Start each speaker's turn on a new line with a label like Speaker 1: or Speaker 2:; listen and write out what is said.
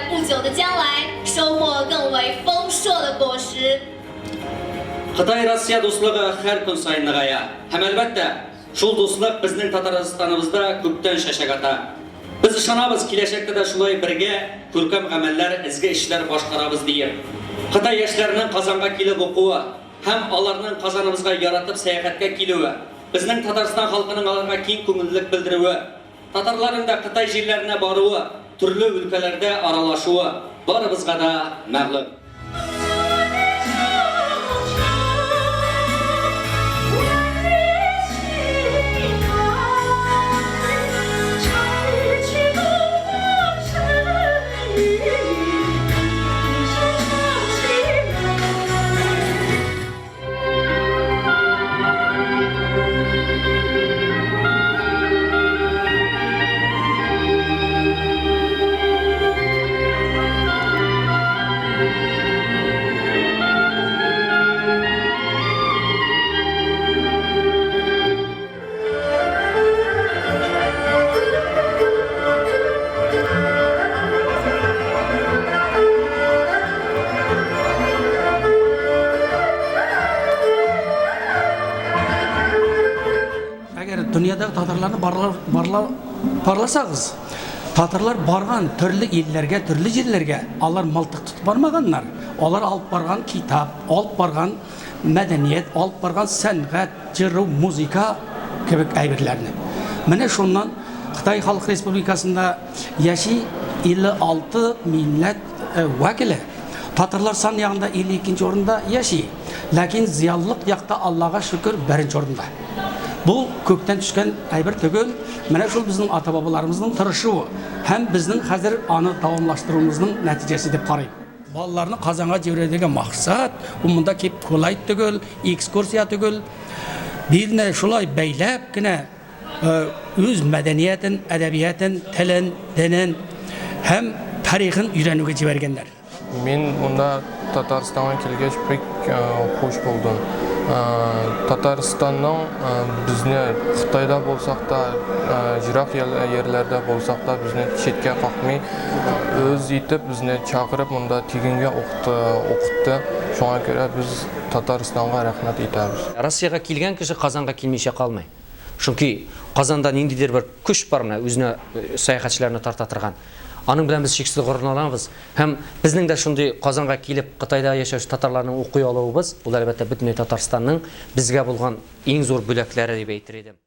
Speaker 1: 在不久的将来收获更为丰硕的果实。
Speaker 2: Кытай-Россия дуслыгы һәр көн саен ныгая. Һәм, әлбәттә, шул дуслык безнең Татарстаныбызда күптән чәчәк ата. Без ышанабыз, киләчәктә дә шулай бергә күркәм гамәлләр, изге эшләр башкарабыз диеп. Кытай яшьләренең Казанга килеп укуы һәм аларның Казаныбызга яратып сәяхәткә килүе, безнең Татарстан халкының аларга киң күңеллелек белдерүе, татарларның да Кытай җирләренә баруы, төрле өлкәләрдә аралашуы барыбызга да мәгълүм.
Speaker 3: Әгәр дөньядагы татарларны барласагыз, татарлар барган төрле илләргә, төрле җирләргә, алар мылтык тотып бармаганнар. Алар алып барган китап, алып барган мәдәният, алып барган сәнгать, җыру, музыка кебек әйберләрне. Менә шуннан Кытай Халык Республикасында яши 56 милләт вәкиле. Татарлар сан ягында 52 нче урында яши. Ләкин зыялылык якта, Аллага шөкер, беренче урында. Бу күктән төшкән әйбер түгел, менә шул безнең ата-бабаларыбызның тырышуы һәм безнең хәзер аны дәвамлаштыруыбызның нәтиҗәсе дип карыйм. Балаларны Казанга җибәрүдәге максат, ул монда килеп гулять түгел, экскурсия түгел. Безне шулай бәйләп кенә үз мәдәниятен, әдәбиятын, телен, динен һәм тарихын өйрәнүгә җибәргәннәр.
Speaker 4: Мин монда Татарстанга килгәч бик хуш булдым. Татарстанның безне Кытайда булсак та, ерак ерләрдә булсак та безне читкә какмый, үз итеп безне чакырып монда тигенгә укытты. Шуңа күрә без Татарстанга рәхмәт итәбез.
Speaker 2: Россиягә килгән кеше Казанга килмичә калмый. Чөнки Казанда ниндидер бер көч бар менә үзенә сәяхәтчеләрне тарта торган. Аның белән без чиксез горурланабыз. Һәм безнең дә шундый Казанга килеп, Кытайда яшәүче татарларның укый алуыбыз, ул, әлбәттә, бөтенләй Татарстанның безгә булган иң зур бүләкләре дип әйтер идем.